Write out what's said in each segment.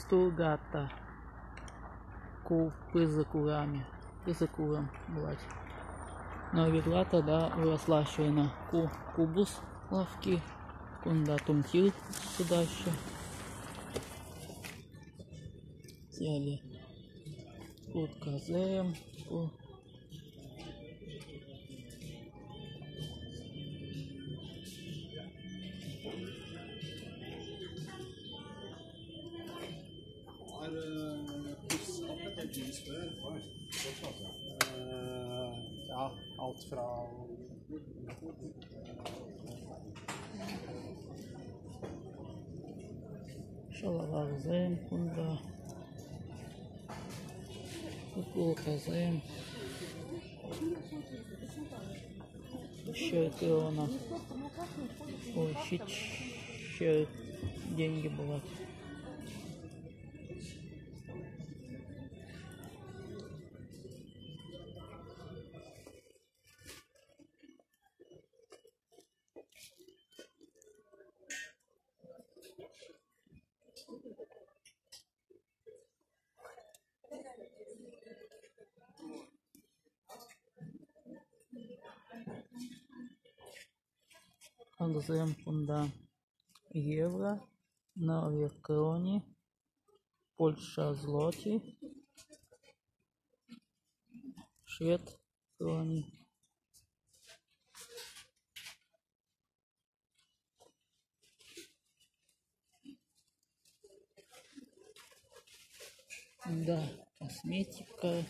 Стургата ку пысӑк урамӗ, пысӑк урам пулать. Норвегла тата вырӑсла ҫырнӑ ку кубус лавкки, кунта тумтир сутаҫҫӗ. Тӗрлӗ курткӑсем пур. Шӑлаварсем кунта, футболкӑсем. Ҫӗркрона. 700 тенкӗ пулать. Хаксем кунта евро, Норвег крони, Польша злоти, швед крони. Кунта косметика.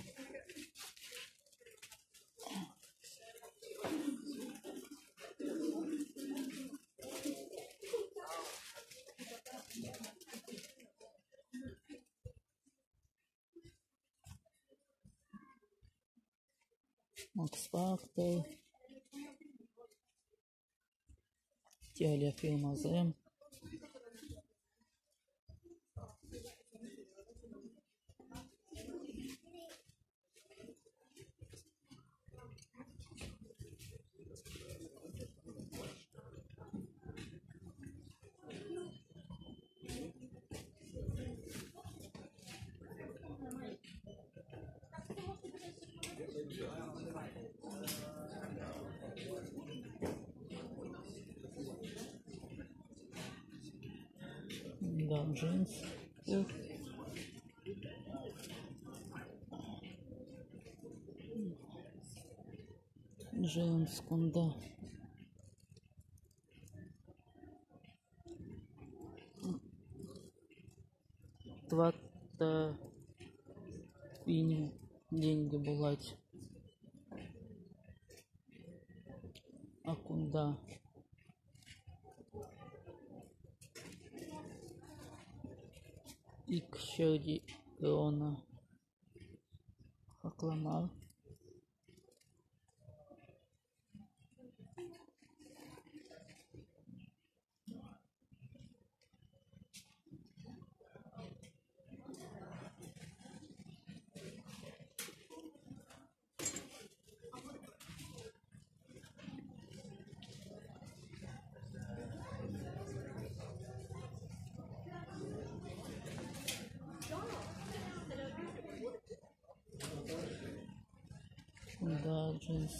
Max Factor. Телефильмӑсем. Да, джинс пур. Джинс кунта. 4000 тенкӗ пулать. А кунта 200 крона хаклӑ мар. Кунта джинс.